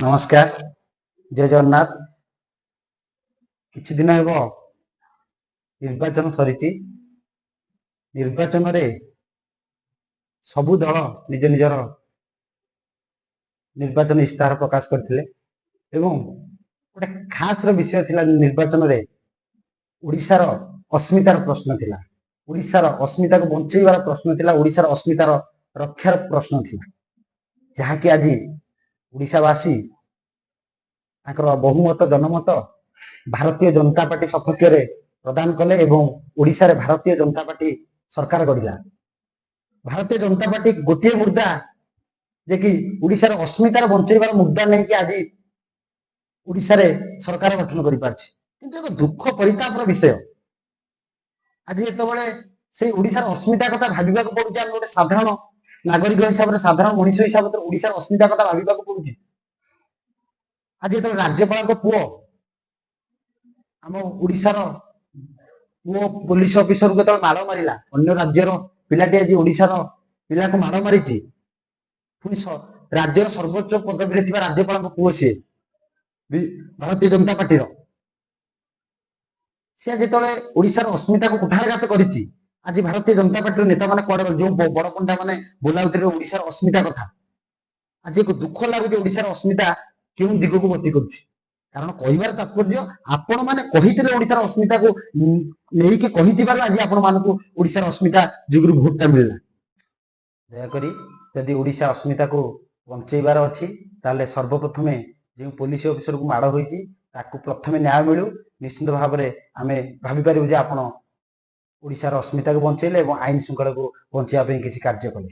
ନମସ୍କାର, ଜୟ ଜଗନ୍ନାଥ। କିଛି ଦିନ ହେବ ନିର୍ବାଚନ ସରିଛି। ନିର୍ବାଚନରେ ସବୁ ଦଳ ନିଜ ନିଜର ନିର୍ବାଚନ ଇସ୍ତାହାର ପ୍ରକାଶ କରିଥିଲେ ଏବଂ ଗୋଟେ ଖାସର ବିଷୟ ଥିଲା, ନିର୍ବାଚନରେ ଓଡ଼ିଶାର ଅସ୍ମିତାର ପ୍ରଶ୍ନ ଥିଲା, ଓଡ଼ିଶାର ଅସ୍ମିତାକୁ ବଞ୍ଚେଇବାର ପ୍ରଶ୍ନ ଥିଲା, ଓଡ଼ିଶାର ଅସ୍ମିତାର ରକ୍ଷାର ପ୍ରଶ୍ନ ଥିଲା, ଯାହାକି ଆଜି ଓଡ଼ିଶାବାସୀ ତାଙ୍କର ବହୁମତ ଜନମତ ଭାରତୀୟ ଜନତା ପାର୍ଟି ସପକ୍ଷରେ ପ୍ରଦାନ କଲେ ଏବଂ ଓଡ଼ିଶାରେ ଭାରତୀୟ ଜନତା ପାର୍ଟି ସରକାର ଗଢ଼ିଲା। ଭାରତୀୟ ଜନତା ପାର୍ଟି ଗୋଟିଏ ମୁଦ୍ଦା ଯେ କି ଓଡ଼ିଶାର ଅସ୍ମିତାର ବଞ୍ଚେଇବାର ମୁଦ୍ଦା ନେଇକି ଆଜି ଓଡ଼ିଶାରେ ସରକାର ଗଠନ କରିପାରିଛି। କିନ୍ତୁ ଏକ ଦୁଃଖ ପରିତାପର ବିଷୟ, ଆଜି ଯେତେବେଳେ ସେଇ ଓଡ଼ିଶାର ଅସ୍ମିତା କଥା ଭାବିବାକୁ ପଡୁଛି, ଆମେ ଗୋଟେ ସାଧାରଣ ନାଗରିକ ହିସାବରେ, ସାଧାରଣ ମଣିଷ ହିସାବରେ ଓଡ଼ିଶାର ଅସ୍ମିତା କଥା ଭାବିବାକୁ ପଡୁଛି। ଆଜି ଯେତେବେଳେ ରାଜ୍ୟପାଳଙ୍କ ପୁଅ, ଆମ ଓଡ଼ିଶାର ପୁଅ ପୋଲିସ ଅଫିସରକୁ ଯେତେବେଳେ ମାଡ଼ ମାରିଲା, ଅନ୍ୟ ରାଜ୍ୟର ପିଲାଟି ଆଜି ଓଡ଼ିଶାର ପିଲାକୁ ମାଡ଼ ମାରିଛି, ପୁଣି ରାଜ୍ୟର ସର୍ବୋଚ୍ଚ ପଦବୀରେ ଥିବା ରାଜ୍ୟପାଳଙ୍କ ପୁଅ ସିଏ, ଭାରତୀୟ ଜନତା ପାର୍ଟିର, ସେ ଯେତେବେଳେ ଓଡ଼ିଶାର ଅସ୍ମିତାକୁ କୁଠାରଘାତ କରିଛି, ଆଜି ଭାରତୀୟ ଜନତା ପାର୍ଟିର ନେତାମାନେ କୁଆଡେ ଗଲେ? ଯୋଉ ବଡ ପଣ୍ଡା ମାନେ ବୋଲାଉଥିଲେ ଓଡ଼ିଶାର ଅସ୍ମିତା କଥା, ଆଜି ଏକ ଦୁଃଖ ଲାଗୁଛି, ଓଡ଼ିଶାର ଅସ୍ମିତା କେଉଁ ଦିଗକୁ ଗତି କରୁଛି। କାରଣ କହିବାର ତାତ୍ପର୍ଯ୍ୟ, ଆପଣ ମାନେ କହିଥିଲେ ଓଡ଼ିଶାର ଅସ୍ମିତାକୁ ନେଇକି, କହିଥିବାରୁ ଆଜି ଆପଣ ମାନଙ୍କୁ ଓଡ଼ିଶାର ଅସ୍ମିତା ଯୋଗୁରୁ ଭୋଟଟା ମିଳିଲା। ଦୟାକରି ଯଦି ଓଡ଼ିଶା ଅସ୍ମିତାକୁ ବଞ୍ଚେଇବାର ଅଛି, ତାହେଲେ ସର୍ବପ୍ରଥମେ ଯେଉଁ ପୋଲିସ ଅଫିସରକୁ ମାଡ଼ ହୋଇଛି ତାକୁ ପ୍ରଥମେ ନ୍ୟାୟ ମିଳୁ। ନିଶ୍ଚିନ୍ତ ଭାବରେ ଆମେ ଭାବିପାରିବୁ ଯେ ଆପଣ ଓଡ଼ିଶାର ଅସ୍ମିତାକୁ ବଞ୍ଚେଇଲେ ଏବଂ ଆଇନ ଶୃଙ୍ଖଳାକୁ ବଞ୍ଚେଇବା ପାଇଁ କିଛି କାର୍ଯ୍ୟ କଲେ।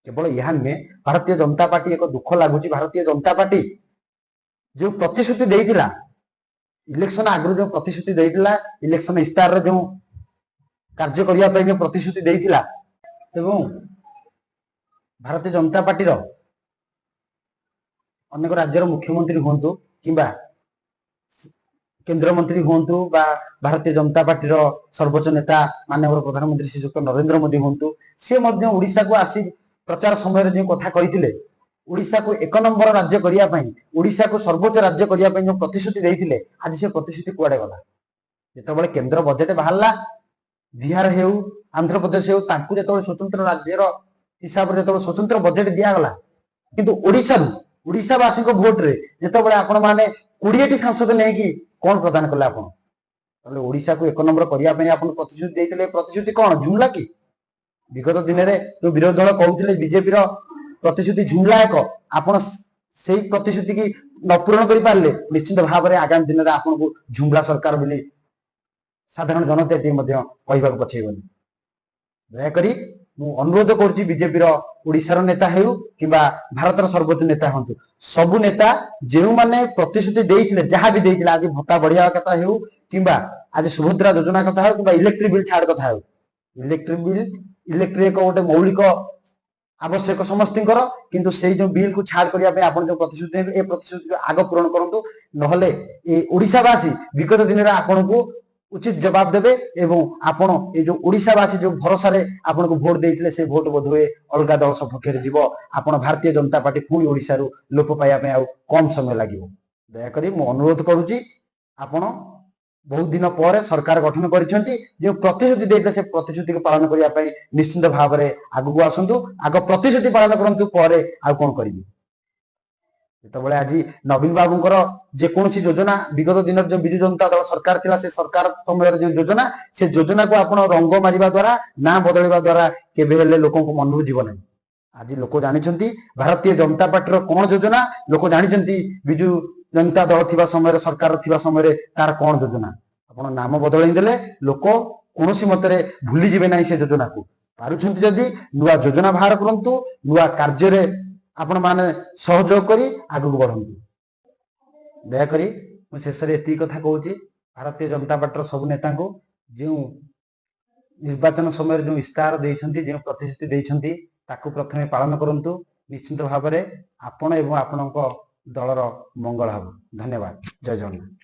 କେବଳ ଏହା ନୁହେଁ, ଭାରତୀୟ ଜନତା ପାର୍ଟି, ଏକ ଦୁଃଖ ଲାଗୁଛି, ଭାରତୀୟ ଜନତା ପାର୍ଟି ଯେଉଁ ପ୍ରତିଶ୍ରୁତି ଦେଇଥିଲା ଇଲେକ୍ସନ ଆଗରୁ, ଯେଉଁ ପ୍ରତିଶ୍ରୁତି ଦେଇଥିଲା, ଇଲେକ୍ସନ ଇସ୍ତାହାରରେ ଯେଉଁ କାର୍ଯ୍ୟ କରିବା ପାଇଁ ଯେଉଁ ପ୍ରତିଶ୍ରୁତି ଦେଇଥିଲା, ଏବଂ ଭାରତୀୟ ଜନତା ପାର୍ଟିର ଅନେକ ରାଜ୍ୟର ମୁଖ୍ୟମନ୍ତ୍ରୀ ହୁଅନ୍ତୁ କିମ୍ବା କେନ୍ଦ୍ରମନ୍ତ୍ରୀ ହୁଅନ୍ତୁ ବା ଭାରତୀୟ ଜନତା ପାର୍ଟିର ସର୍ବୋଚ୍ଚ ନେତା ମାନ୍ୟବର ପ୍ରଧାନମନ୍ତ୍ରୀ ଶ୍ରୀଯୁକ୍ତ ନରେନ୍ଦ୍ର ମୋଦି ହୁଅନ୍ତୁ, ସେ ମଧ୍ୟ ଓଡ଼ିଶାକୁ ଆସି ପ୍ରଚାର ସମୟରେ ଯେଉଁ କଥା କହିଥିଲେ, ଓଡ଼ିଶାକୁ ଏକ ନମ୍ବର ରାଜ୍ୟ କରିବା ପାଇଁ, ଓଡ଼ିଶାକୁ ସର୍ବୋଚ୍ଚ ରାଜ୍ୟ କରିବା ପାଇଁ ଯେଉଁ ପ୍ରତିଶ୍ରୁତି ଦେଇଥିଲେ, ଆଜି ସେ ପ୍ରତିଶ୍ରୁତି କୁଆଡେ ଗଲା? ଯେତେବେଳେ କେନ୍ଦ୍ର ବଜେଟ ବାହାରିଲା, ବିହାର ହେଉ, ଆନ୍ଧ୍ରପ୍ରଦେଶ ହେଉ, ତାଙ୍କୁ ଯେତେବେଳେ ସ୍ୱତନ୍ତ୍ର ରାଜ୍ୟର ହିସାବରେ ଯେତେବେଳେ ସ୍ୱତନ୍ତ୍ର ବଜେଟ ଦିଆଗଲା, କିନ୍ତୁ ଓଡ଼ିଶାରୁ ଓଡ଼ିଶାବାସୀଙ୍କ ଭୋଟରେ ଯେତେବେଳେ ଆପଣମାନେ 20ଟି ସାଂସଦ ନେଇକି କଣ ପ୍ରଦାନ କଲେ ଆପଣ? ତାହେଲେ ଓଡ଼ିଶାକୁ ଏକ ନମ୍ବର କରିବା ପାଇଁ ଆପଣ ପ୍ରତିଶ୍ରୁତି ଦେଇଥିଲେ, ପ୍ରତିଶ୍ରୁତି କଣ ଝୁମଲା କି? ବିଗତ ଦିନରେ ଯୋଉ ବିରୋଧୀ ଦଳ କହୁଥିଲେ ବିଜେପିର ପ୍ରତିଶ୍ରୁତି ଝୁମଲା ଏକ, ଆପଣ ସେଇ ପ୍ରତିଶ୍ରୁତି କି ନ ପୂରଣ କରିପାରିଲେ ନିଶ୍ଚିନ୍ତ ଭାବରେ ଆଗାମୀ ଦିନରେ ଆପଣଙ୍କୁ ଝୁମଲା ସରକାର ବୋଲି ସାଧାରଣ ଜନତା ଏତିକି ମଧ୍ୟ କହିବାକୁ ପଛେଇବନି। ଦୟାକରି ମୁଁ ଅନୁରୋଧ କରୁଛି, ବିଜେପିର ଓଡ଼ିଶାର ନେତା ହେଉ କିମ୍ବା ଭାରତର ସର୍ବୋଚ୍ଚ ନେତା ହୁଅନ୍ତୁ, ସବୁ ନେତା ଯେଉଁମାନେ ପ୍ରତିଶ୍ରୁତି ଦେଇଥିଲେ, ଯାହା ବି ଦେଇଥିଲେ, ଆଜି ଭତ୍ତା ବଢିବା କଥା ହେଉ କିମ୍ବା ଆଜି ସୁଭଦ୍ରା ଯୋଜନା କଥା ହେଉ କିମ୍ବା ଇଲେକ୍ଟ୍ରିକ ବିଲ୍ ଛାଡ କଥା ହେଉ, ଇଲେକ୍ଟ୍ରିକ ବିଲ୍, ଇଲେକ୍ଟ୍ରିକ ଏକ ଗୋଟେ ମୌଳିକ ଆବଶ୍ୟକ ସମସ୍ତଙ୍କର, କିନ୍ତୁ ସେଇ ଯୋଉ ବିଲ୍ କୁ ଛାଡ କରିବା ପାଇଁ ଆପଣ ଯୋଉ ପ୍ରତିଶ୍ରୁତି ଦେଲେ, ଏ ପ୍ରତିଶ୍ରୁତିକୁ ଆଗ ପୂରଣ କରନ୍ତୁ। ନହେଲେ ଏ ଓଡ଼ିଶାବାସୀ ବିଗତ ଦିନରେ ଆପଣଙ୍କୁ ଉଚିତ ଜବାବ ଦେବେ ଏବଂ ଆପଣ ଏ ଯୋଉ ଓଡ଼ିଶାବାସୀ ଯୋଉ ଭରସାରେ ଆପଣଙ୍କୁ ଭୋଟ ଦେଇଥିଲେ, ସେ ଭୋଟ ବୋଧହୁଏ ଅଲଗା ଦଳ ସପକ୍ଷରେ ଯିବ। ଆପଣ ଭାରତୀୟ ଜନତା ପାର୍ଟି ପୁଣି ଓଡ଼ିଶାରୁ ଲୋପ ପାଇବା ପାଇଁ ଆଉ କମ ସମୟ ଲାଗିବ। ଦୟାକରି ମୁଁ ଅନୁରୋଧ କରୁଛି, ଆପଣ ବହୁତ ଦିନ ପରେ ସରକାର ଗଠନ କରିଛନ୍ତି, ଯେଉଁ ପ୍ରତିଶ୍ରୁତି ଦେଇଥିଲେ ସେ ପ୍ରତିଶ୍ରୁତିକୁ ପାଳନ କରିବା ପାଇଁ ନିଶ୍ଚିନ୍ତ ଭାବରେ ଆଗକୁ ଆସନ୍ତୁ। ଆଗ ପ୍ରତିଶ୍ରୁତି ପାଳନ କରନ୍ତୁ, ପରେ ଆଉ କଣ କରିବି। ଯେତେବେଳେ ଆଜି ନବୀନ ବାବୁଙ୍କର ଯେକୌଣସି ଯୋଜନା, ବିଗତ ଦିନରେ ଯୋଉ ବିଜୁ ଜନତା ଦଳ ସରକାର ଥିଲା, ସେ ସରକାର ସମୟରେ ଯୋଉ ଯୋଜନା, ସେ ଯୋଜନାକୁ ଆପଣ ରଙ୍ଗ ମାରିବା ଦ୍ଵାରା, ନାଁ ବଦଳିବା ଦ୍ଵାରା କେବେ ହେଲେ ଲୋକଙ୍କ ମନରୁ ଯିବ ନାହିଁ। ଆଜି ଲୋକ ଜାଣିଛନ୍ତି ଭାରତୀୟ ଜନତା ପାର୍ଟିର କଣ ଯୋଜନା, ଲୋକ ଜାଣିଛନ୍ତି ବିଜୁ ଜନତା ଦଳ ଥିବା ସମୟରେ, ସରକାର ଥିବା ସମୟରେ ତାର କଣ ଯୋଜନା। ଆପଣ ନାମ ବଦଳେଇ ଦେଲେ ଲୋକ କୌଣସି ମତରେ ଭୁଲିଯିବେ ନାହିଁ ସେ ଯୋଜନାକୁ। ପାରୁଛନ୍ତି ଯଦି ନୂଆ ଯୋଜନା ବାହାର କରନ୍ତୁ, ନୂଆ କାର୍ଯ୍ୟରେ ଆପଣ ମାନେ ସହଯୋଗ କରି ଆଗକୁ ବଢନ୍ତୁ। ଦୟାକରି ମୁଁ ଶେଷରେ ଏତିକି କଥା କହୁଛି, ଭାରତୀୟ ଜନତା ପାର୍ଟିର ସବୁ ନେତାଙ୍କୁ, ଯେଉଁ ନିର୍ବାଚନ ସମୟରେ ଯେଉଁ ଇସ୍ତାହାର ଦେଇଛନ୍ତି, ଯେଉଁ ପ୍ରତିଶ୍ରୁତି ଦେଇଛନ୍ତି, ତାକୁ ପ୍ରଥମେ ପାଳନ କରନ୍ତୁ। ନିଶ୍ଚିନ୍ତ ଭାବରେ ଆପଣ ଏବଂ ଆପଣଙ୍କ ଦଳର ମଙ୍ଗଳ ହେବ। ଧନ୍ୟବାଦ, ଜୟ ଜଗନ୍ନାଥ।